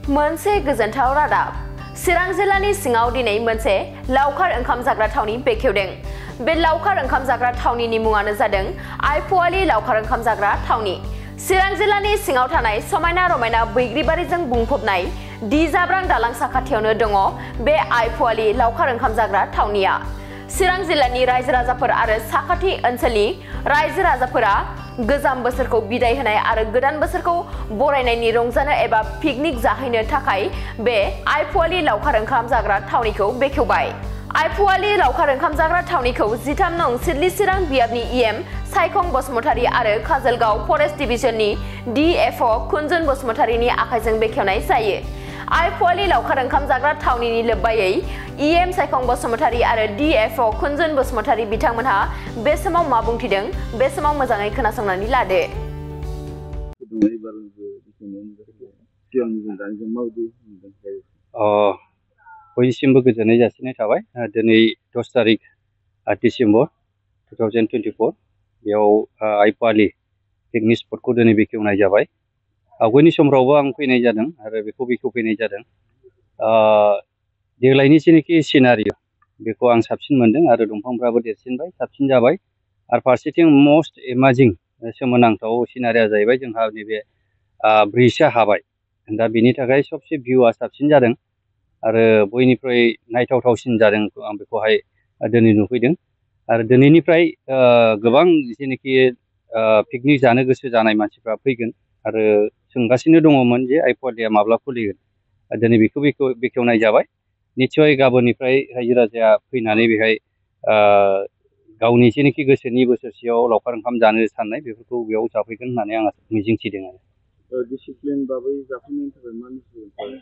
मोनसे गोजोनथाव रादाब चिरां जिल्लानि सिङाव दिनै मोनसे लावखार ओंखाम जाग्रा थावनि बेखेवदों। बे लावखार ओंखाम जाग्रा थावनिनि मुङानो जादों आइपुवालि लावखार ओंखाम जाग्रा थावनि। चिरां जिल्लानि सिङाव थानाय समायना रमायना बैग्रिबारिजों बुंफबनाय दिजाब्रां दालां साखाथियावनो दङ बे आइपुवालि लावखार ओंखाम जाग्रा थावनिया। चिरां जिल्लानि रायजो राजाफोर आरो साखाथि ओनसोलनि रायजो राजाफोरा गोजाम बोसोरखौ बिदाय होनाय आरो गोदान बोसोरखौ बरायनायनि रंजानो एबा पिकनिक जाहैनो थाखाय बे आइपुवालि लावखार ओंखाम जाग्रा थावनिखौ बेखेवबाय। आइपुवालि लावखार ओंखाम जाग्रा थावनिखौ 13 नं सिडली चिरां बियाबनि इएम सायखं बसुमतारी आरो काजलगांव फरेस्ट डिभिजननि डिएफअ कुनजुन बसुमतारीनि आखाइजों बेखेवनाय जायो। आइपुवालि लावखार ओंखाम जाग्रा थावनिनि लोब्बायै इएम सायखं बसुमतारी आरो डिएफअ कुनजुन बसुमतारी बिथांमोनहा बे समाव मा बुंथिदों बे समाव मोजाङै खोनासंनानै लादो। बयनिसिमबो गोजोननाय जासिनाय थाबाय। दिनै 10 तारिख डिसेम्बर 2024 बेयाव आइपुवालि पिकनिक स्पटखौ दिनै बेखेवनाय जाबाय। आवगायनि समफ्रावबो आं फैनाय जादों आरो बेखौ बेखेवफैनाय जादों। देग्लायनि जेनाखि सिनारि बेखौ आं साबसिन मोनदों आरो दंफांफ्राबो देरसिनबाय साबसिन जाबाय आरो फारसेथिं मस्ट एमाजिं सोमोनांथाव सिनारिया जाहैबाय जोंहा नैबे ब्रिजआ हाबाय। दा बेनि थाखाय सबसे भिउआ साबसिन जादों आरो बयनिख्रुइ नायथावथावसिन जादों आं बेखौहाय दिनै नुफैदों आरो दिनैनिफ्राय गोबां जेनाखि पिकनिक जानो गोसो जानाय मानसिफ्रा फैगोन आरो सोंगासिनो दङमोन जे आइपुवालिया माब्ला खुलिगोन। दिनै बेखौ बेखेवनाय जाबाय। निस्सय गाबोननिफ्राय रायजो राजाया फैनानै बेहाय गावनि जेनाखि गोसोनि बोसोरसेयाव लावखार ओंखाम जानो साननाय बेफोरखौ बेयाव जाफैगोन होननानै आं मिजिंथिदों आरो। डिसिप्लिन बाबै जाफैनायनि थाखाय मा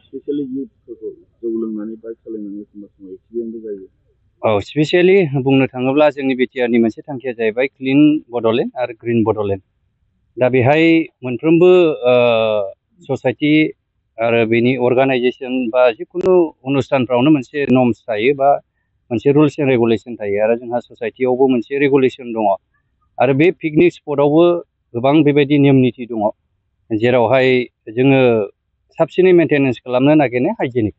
स्पेसियेलि इयुथफोरखौ जौ लोंनानै बाइक सालायनानै एखमबा समाव एक्सिडेन्टबो जायो। स्पेसियेलि बुंनो थाङोब्ला जोंनि बिटिआरनि मोनसे थांखिया जाहैबाय क्लिन बड'लेण्ड आरो ग्रिन बड'लेण्ड। दा बेहाय मोनफ्रोमबो ससाइटि आरो बेनि अर्गानाइजेसन बा जिकुनु अनुस्थानफ्रावनो मोनसे नर्म्स थायो बा मोनसे रुल्स एन्ड रेगुलेसन थायो आरो जोंहा ससाइटियावबो मोनसे रेगुलेसन दङ आरो बे पिकनिक स्पटआवबो गोबां बेबायदि नियम निथि दङ जेरावहाय जोङो साबसिनै मेनटेनेन्स खालामनो नागिरनाय हाइजेनिक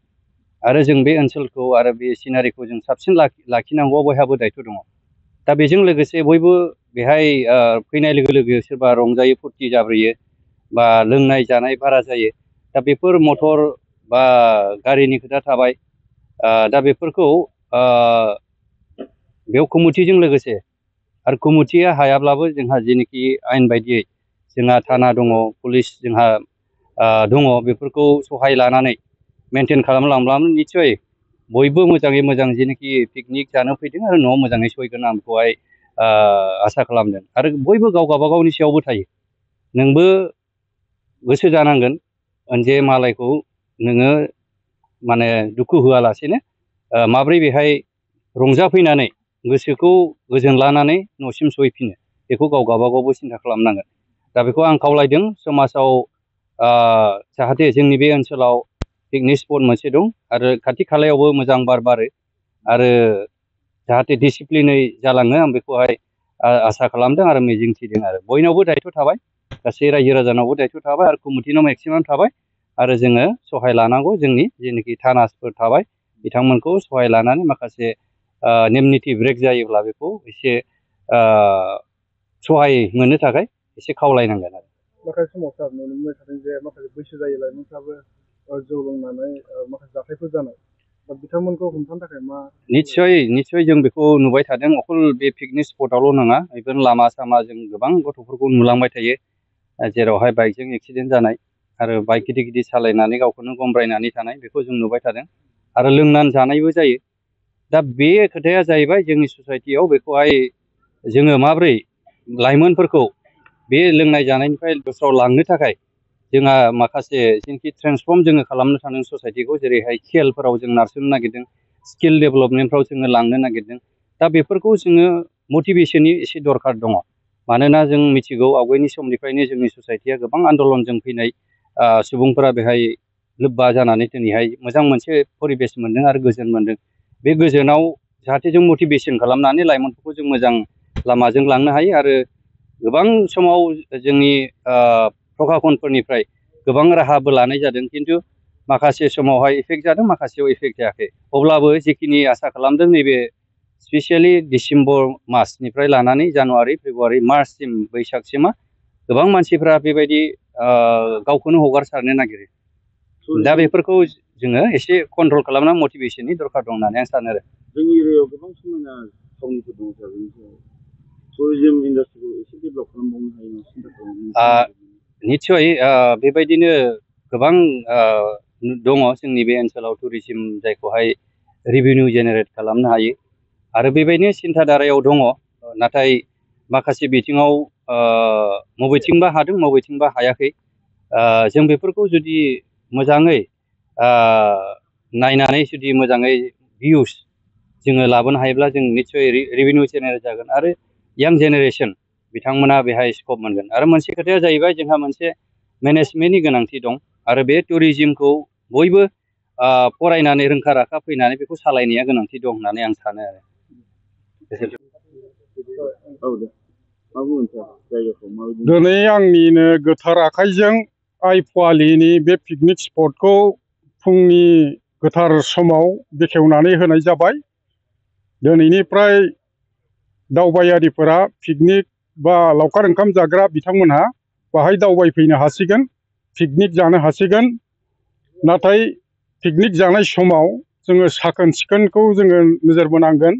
आरो जों बे ओनसोलखौ आरो बे सिनारिखौ जों साबसिन लाखिनांगौआ बयहाबो दायथ' दङ। दा बेजों लोगोसे बयबो बेहाय फैनाय लोगो लोगो सोरबा रंजायो फुरथि जाब्रोयो बा लोंनाय जानाय बारा जायो। दा बेफोर मटर बा गारिनि खोथा थाबाय। दा बेफोरखौ बेयाव कमिटिजों लोगोसे आरो कमिटिया हायाब्लाबो जोंहा जेनाखि आयेन बायदियै जोंहा थाना दङ पुलिस जोंहा दङ बेफोरखौ सहाय लानानै मेनटेन खालामलांब्लानो निस्सय बयबो मोजाङै मोजां जेनाखि पिकनिक जानो फैदों आरो न'आव मोजाङै सहैगोन आं बेखौहाय आसा खालामदों। आरो बयबो गाव गावबागावनि सायावबो थायो। नोंबो गोसो जानांगोन जे मालायखौ नोङो माने दुखु होआलासेनो माब्रै बेहाय रंजाफैनानै गोसोखौ गोजोन लानानै न'सिम सहैफिनो बेखौ गाव गावबागावबो सिन्था खालामनांगोन। दा बेखौ आं खावलायदों समाजाव जाहाथे जोंनि बे ओनसोलाव पिकनिक स्पट मोनसे दं आरो खाथि खालायावबो मोजां बार बारो आरो जाहाथे डिसिप्लिनै जालाङो आं बेखौहाय आसा खालामदों आरो मिजिंथिदों आरो बयनावबो दायथ' थाबाय गासै रायजो राजानावबो दायथ' थाबाय आरो कमिटिनाव मेक्सिमाम थाबाय आरो जोङो सहाय लानांगौ जोंनि जेनाखि थानासफोर थाबाय बिथांमोनखौ सहाय लानानै माखासे नेम निथि ब्रेक जायोब्ला बेखौ एसे सहाय मोननो थाखाय एसे खावलायनांगोन आरो। माखासे समाव सार नुनो मोनबाय थादों जे माखासे बैसो जायै लाइमोनफ्राबो जौ लोंनानै माखासे जाथायफोर जानाय दा बिथांमोनखौ हमथानो थाखाय मा निस्सय जों बेखौ नुबाय थादों। अकल बे पिकनिक स्पटआवल' नङा इभेन लामा सामा जों गोबां गथ'फोरखौ नुलांबाय थायो जेरावहाय बाइकजों एक्सिडेन्ट जानाय आरो बाइक गिदिर गिदिर सालायनानै गावखौनो गमब्रायनानै थानाय बेखौ जों नुबाय थादों आरो लोंनानै जानायबो जायो। दा बे खोथाया जाहैबाय जोंनि ससाइटियाव बेखौहाय जोङो माब्रै लाइमोनफोरखौ बे लोंनाय जानायनिफ्राय दस्रायाव लांनो थाखाय जोंहा माखासे जेनाखि ट्रेन्सफर्म जोङो खालामनो थांदों ससाइटिखौ जेरैहाय खेलफोराव जों नारसोमनो नागिरदों स्किल डेभेलपमेन्टफ्राव जोङो लांनो नागिरदों। दा बेफोरखौ जोङो मटिभेसननि एसे दरखार दङ मानोना जों मिथिगौ आवगायनि समनिफ्रायनो जोंनि ससाइटिया गोबां आन्दलनजों फैनाय सुबुंफोरा बेहाय लोब्बा जानानै दिनैहाय मोजां मोनसे परिबेस मोनदों आरो गोजोन मोनदों। बे गोजोनाव जाहाथे जों मटिभेसन खालामनानै लाइमोनफोरखौ जों मोजां लामाजों लांनो हायो आरो गोबां समाव जोंनि प्रखाखनफोरनिफ्राय गोबां राहाबो लानाय जादों खिन्थु माखासे समावहाय इफेक्ट जादों माखासेयाव इफेक्ट जायाखै अब्लाबो जिखिनि आसा खालामदों नैबे स्पेसियेलि डिसेम्बर मासनिफ्राय लानानै जानुवारि फेब्रुवारि मार्चसिम बैसागसिमा गोबां मानसिफ्रा बेबायदि गावखौनो हगारसारनो नागिरो दा बेफोरखौ जोङो एसे कन्ट्रल खालामना मटिभेसननि दरकार दं होननानै आं सानो आरो जोंनि एरियायाव गोबां समायना थावनिफोर दं सार बेनि सायाव टुरिजम इन्डास्ट्रिखौ एसे डेभेलप खालामबावनो हायो नामा सिन्था खालामो निस्सय बेबायदिनो गोबां दङ जोंनि बे ओनसोलाव टुरिजम जायखौहाय रेभिनिउ जेनेरेट खालामनो हायो आरो बेबायदिनो सिन्थाधारायाव दङ नाथाय माखासे बिथिङाव बबेथिंबा हादों बबेथिंबा हायाखै जों बेफोरखौ जुदि मोजाङै नायनानै जुदि मोजाङै भिउस जोङो लाबोनो हायोब्ला जों निस्सय रेभिनिउ जेनेरेट जागोन आरो यां जेनेरेसन बिथांमोना बेहाय स्कप मोनगोन आरो मोनसे खोथाया जाहैबाय जोंहा मोनसे मेनेजमेन्टनि गोनांथि दं आरो बे टुरिजमखौ बयबो फरायनानै रोंखा राखा फैनानै बेखौ सालायनाया गोनांथि दं होननानै आं सानो आरो दिनै आंनिनो गोथार आखाइजों आइ फुवालिनि बे पिकनिक स्पटखौ फुंनि गोथार समाव बेखेवनानै होनाय जाबाय दिनैनिफ्राय दावबायारिफोरा पिकनिक बा लावखार ओंखाम जाग्रा बिथांमोनहा बाहाय दावबायफैनो हासिगोन पिकनिक जानो हासिगोन नाथाय पिकनिक जानाय समाव जोङो साखोन सिखोनखौ जोङो नोजोर बोनांगोन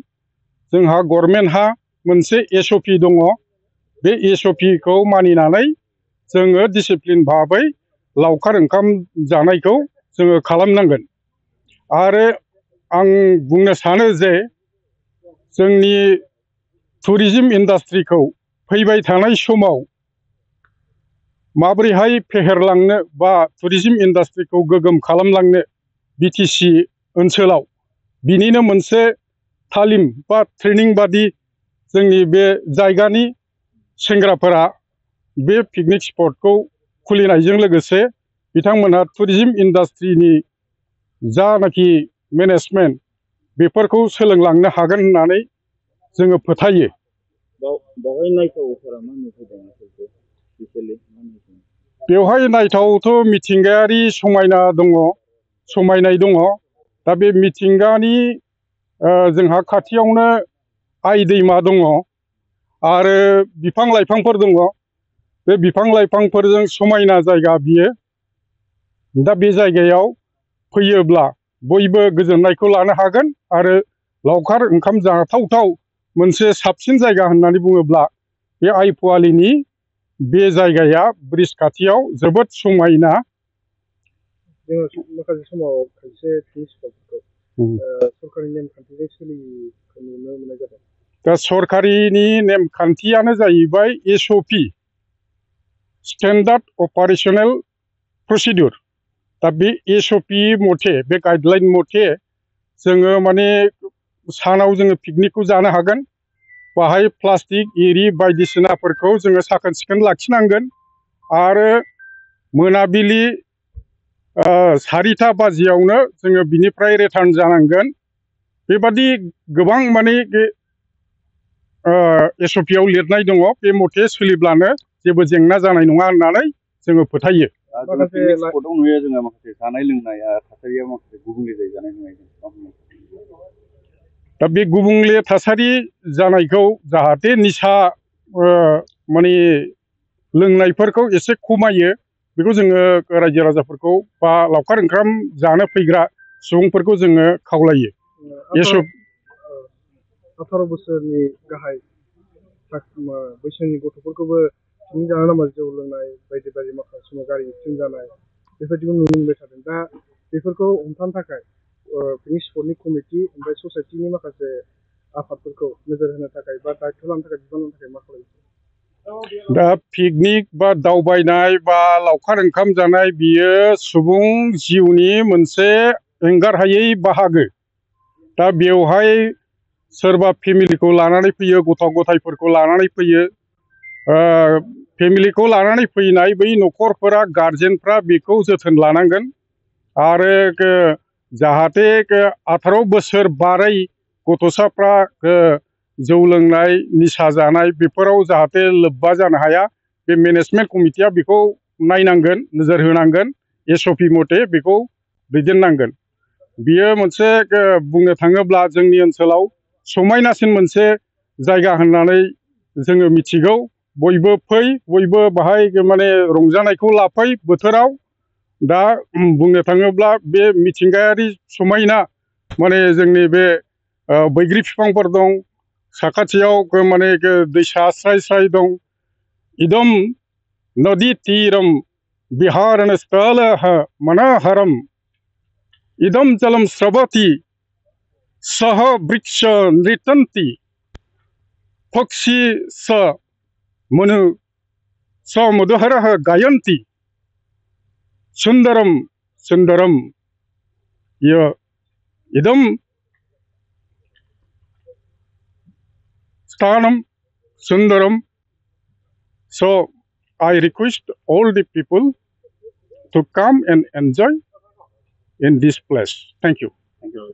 जोंहा गभर्नमेन्टहा मोनसे SOP दङ बे SOPखौ मानिनानै जोङो डिसिप्लिन भाबै लावखार ओंखाम जानायखौ जोङो खालामनांगोन आरो आं बुंनो सानो जे जोंनि टुरिजम इन्डास्ट्रिखौ फैबाय थानाय समाव माबोरैहाय फेहेरलांनो बा टुरिजम इन्डास्ट्रिखौ गोगोम खालामलांनो BTC ओनसोलाव बिनिनो मोनसे तालिम बा ट्रेनिं बादि जोंनि बे जायगानि सेंग्राफोरा बे पिकनिक स्पटखौ खुलिनायजों लोगोसे बिथांमोनहा टुरिजम इन्डास्ट्रिनि जानाखि मेनेजमेन्ट बेफोरखौ सोलोंलांनो हागोन होननानै जोङो फोथायो बेवहाय नायथावथ' मिथिंगायारि समायना दङ समायनाय दङ दा बे मिथिंगानि जोंहा खाथियावनो आइ दैमा दङ आरो बिफां लाइफांफोर दङ बे बिफां लाइफांफोरजों समायना जायगा बियो दा बे जायगायाव फैयोब्ला बयबो गोजोननायखौ लानो हागोन आरो लावखार ओंखाम जाथावथाव मोनसे साबसिन जायगा होननानै बुङोब्ला बे आइ फुवालिनि बे जायगाया ब्रिज खाथियाव जोबोद समायना जोङो माखासे समाव खायसे पिकनिक स्पटफोरखौ सरकारनि नेमखान्थिजों सोलिखौ नुनो मोननाय जादों दा सरकारिनि नेमखान्थियानो जाहैबाय SOP स्टेन्डार्ड अपारेशनेल प्रसिडिउर दा बे SOP मथे बे गाइडलाइन मथे जोङो माने सानाव जोङो पिकनिकखौ जानो हागोन बाहाय प्लास्टिक इरि बायदिसिनाफोरखौ जोङो साखोन सिखोन लाखिनांगोन आरो मोनाबिलि 4टा बाजियावनो जोङो बिनिफ्राय रिटार्न जानांगोन बेबादि गोबां माने SOPआव लिरनाय दङ बे मथे सोलिब्लानो जेबो जेंना जानाय नङा होननानै जोङो फोथायो माखासे स्पटआव नुयो जोङो माखासे जानाय लोंनाया थासारिया माखासे गुबुंले जायो जानाय लोंनायजों दा बे गुबुंले थासारि जानायखौ जाहाथे निसा माने लोंनायफोरखौ एसे खमायो बेखौ जोङो रायजो राजाफोरखौ बा लावखार ओंखाम जानो फैग्रा सुबुंफोरखौ जोङो खावलायो 18 बोसोरनि गाहाय बैसोनि गथ'फोरखौबो पिकनिक जानो नामा जौ लोंनाय बायदि बायदि माखासे समाव गारि एक्सिडेन्ट जानाय बेबायदिखौ नुनो मोनबाय थादों दा बेफोरखौ हमथानो थाखाय पिकनिक स्पटनि कमिटि ओमफ्राय ससाइटिनि माखासे आफादफोरखौ नोजोर होनो थाखाय बा दायथ' लानो थाखाय बिबान लानो थाखाय मा खालामो दा पिकनिक बा दावबायनाय बा लावखार ओंखाम जानाय बियो सुबुं जिउनि मोनसे एंगारहायै बाहागो दा बेवहाय सोरबा फेमिलिखौ लानानै फैयो गथ' गथायफोरखौ लानानै फैयो फेमिलिखौ लानानै फैनाय बै न'खरफोरा गारजेनफ्रा बेखौ जोथोन लानांगोन आरो जाहाथे 18 बोसोर बारै गथ'साफ्रा जौ लोंनाय निसा जानाय बेफोराव जाहाथे लोब्बा जानो हाया बे मेनेजमेन्ट कमिटिया बेखौ नायनांगोन नोजोर होनांगोन SOP मथे बेखौ दैदेननांगोन बियो मोनसे बुंनो थाङोब्ला जोंनि ओनसोलाव समायनासिन मोनसे जायगा होननानै जोङो मिथिगौ बयबो फै बयबो बाहाय माने रंजानायखौ लाफै बोथोराव दा बुंनो थाङोब्ला बे मिथिंगायारि समायना माने जोंनि बे बैग्रि बिफांफोर दं साखाथियाव माने दैसा स्राय स्राय दं इदम नदी तीरम विहारणस्थलः मनोहरम इदम जलम स्रवति सह वृक्ष नृतन्ति पक्षी स मनु स मधुहरः गायन्ति सुंदरम सुंदरम इदम स्थानम sundaram. So I request all the people to come and enjoy in this place. Thank you. Thank you.